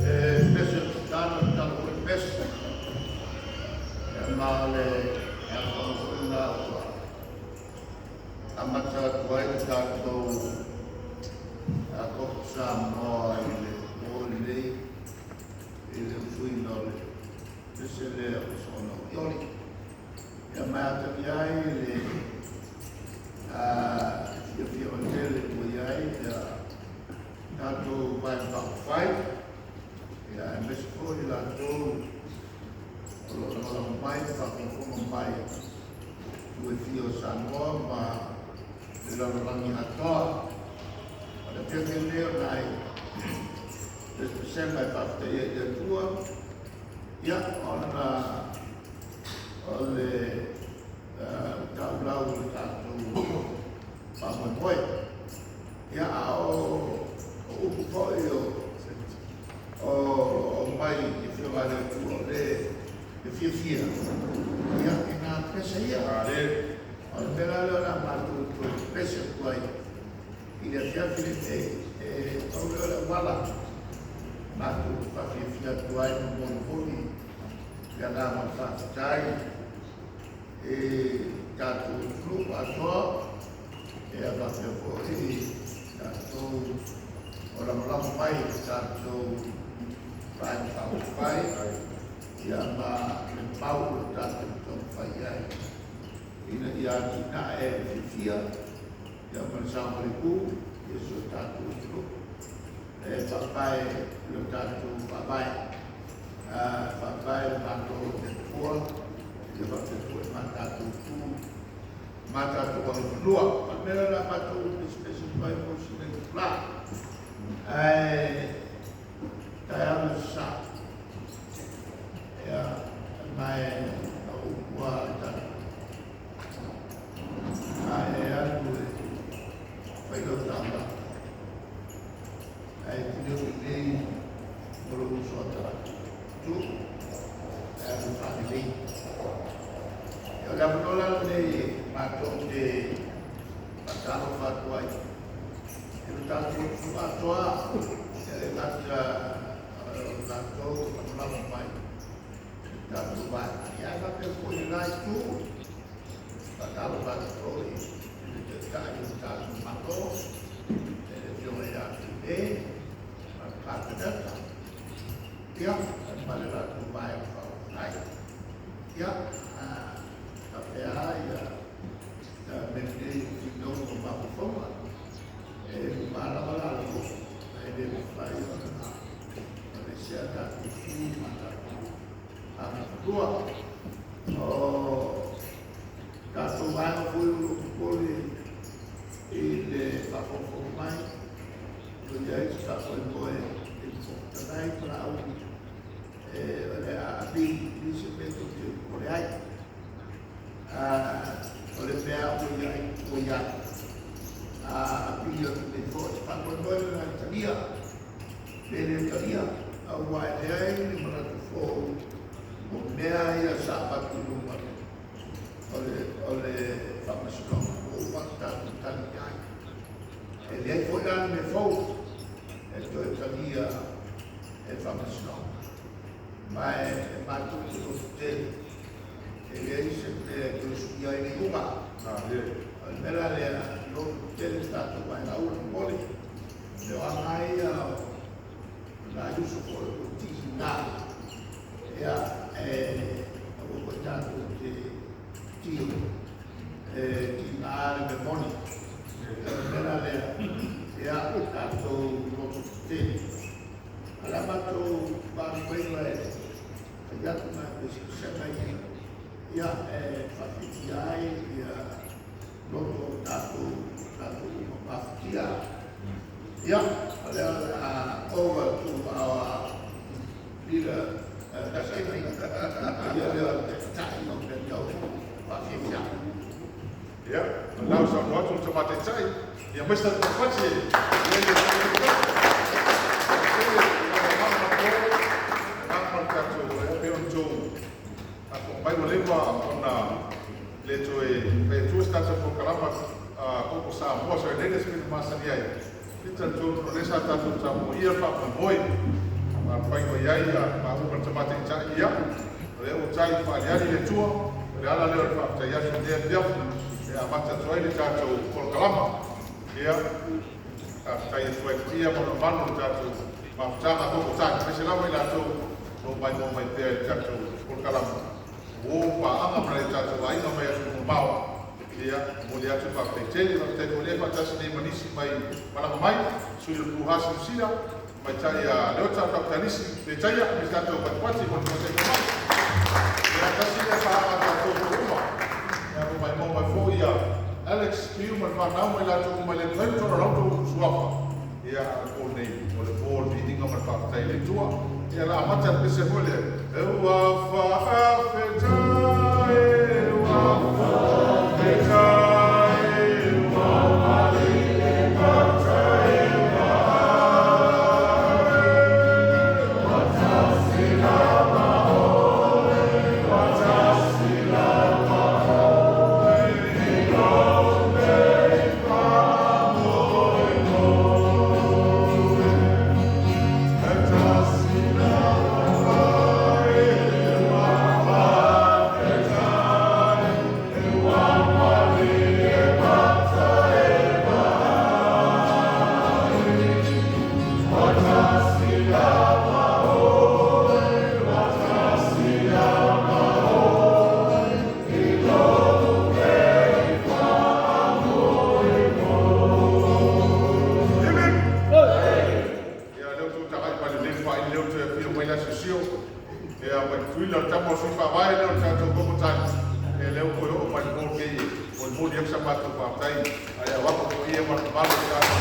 E pese o tatalo, tatalo foi le pese. Ia ma o le atoaga foi lena ua amata atu ai le tatou Koko Samoa i le po lenei i le usuina o le pese lea o le Soona Olioli. Ia ma e atagia ai le fiafiaga tele ua i ai ia tatou Vaega Faaupufai, ia aemaise foi i latou o lo o lagolago mai ma faafogafoga mai i itu e fia o Samoa ma le lalolagi atoa. O le afiafi lenei o nai pesepesega e faafetaia i le Atua, ia, ona o le taulau o le tatou faamoemoe. Ia, a o upu foi o aumai i Afioga a le Atua o le e fiafia, ia, i nā pese ia. O le mea la lea o le a matou toe pese atu ai i le afiafi lenei, e pau lea o le auala matou te faafiafia atu ai ma molimoli le agaga o le faafetai i tatou atunuu atoa, ia faapea foi tatou o lagolago mai i le tatou Vaega Faaupufai, ia ma le mau o le tatou taumafai ai ina ia atinae le fiafia, ia ma le saogalemu ia si o tatou atunuu e faavae i lo tatou faavae, faavae le Malo o le Atua, ia faapea foi ma tatou tu ma tatou agaifanua. O le mea lea o le a matou pesepese atu ai mo si nei itula. Ae taeao le sa. Ia, ma e o upu a tatou. A e alu e fai lau taulaga, ae te le o lelei mo lou uso a tagata. Tu, e alu e faalelei. Ia, o le avanoa la lenei matou te faatalofa atu ai i lo tatou atunuu atoa, e le gata o latou o lagolago mai i le tatou vaega, ia ae faapea foi i le la itu, faatalofa atu foi i le Taitai o le tatou Malo, Ia, ma le latou Vaega Faaupufai. Ia, faapea lava ia mea nei o finauga ma mafaufauga. E luma lava la le loto, ae le mafai ona aveesea tatou tu ma tatou agafua. O tatou vaega foi o lo o popole i le faafogafoga mai, o i ai se faamoemoe i le Fofoga Fetalai ma Laauli, o le a api i se mea tou te popole ai. O le mea ua i ai, ua i ai. A apili atu nei foi, faamoemoe lena e talia, pe le talia, aua e leai ni manatu fou o mea ia sa avatu i luma o le faamasinoga ua uma ona tatou tali i ai. E leai foi la ni mea fou e toe talia e le faamasinoga. Ma e matou te loto tele, e leai se mea e toe suia ai le iuga. O le mea la lea, loto tele tatou vaega aua le popole. Le o aga ia o nai uso foi o tiga, ia, e aua foi tatou te tio, e tiga le mea moni. O le mea la lea, ia, tatou loto tele. O le a matou valuega e fai atu ma pesepesega ia, ia, e faafiafia ai ia loto o tatou, tatou uma mafatia. Ia, o lea o le a over to our leader, Stephen, ia lea o le taitai o mea tau faafiafia. Ia, o lau saunoa atu le Tama Taitai, ia maise tatou pati e mai ua leva ona le toe fai atua se tatou polokalama Koko Samoa Serenade se pei masani ai. E talitonu o lea sa tatou tapuaia le faamoemoe ma mafai mai ai maua ma le Tama Taitai. Ia, o lea ua tali faaliali le Atua, o le ala lea o le faafetai atu i lenei afiafi e amata atu ai le tatou polokalama. Ia, faafetai atu ai paia ma mamalu o le tatou mafutaga koko tai, aemaise lava i latou o lo o maimoa mai pea i le tatou polokalama. Uo paaga ma le tatou aiga mai atunuu mamao. Ia, momoli atu le faafetai tele, faafetai foi lea faatasi nei ma nisi mai malaga mai, sui o le Puhasi Lusila, mai tai a Leota Kapitalisi, le taia, me tatou patipati mo le matai mai. Ia, tasi lea paaga tatou uma. Ia, mo mai mo mai foi ia Alex Piu ma le whanau mai latou mai le mafai ona lautou suafa. Ia, a le po nei, o le po o le viiga ma le faafetai i le Atua. Ia, la amata le pese foi lea. E ua faafetai, e ua faafetai, ua Amen. Ia, leo tu takai mai le le whaai leo te whio mai la sisio. Ia, mai tuila le tama o sui whaavae leo le tatou koko tai. E leo koe o mai le mō kei o le mō ni sa mātou whātai. Ai a wako ko ia ma le malo le tatou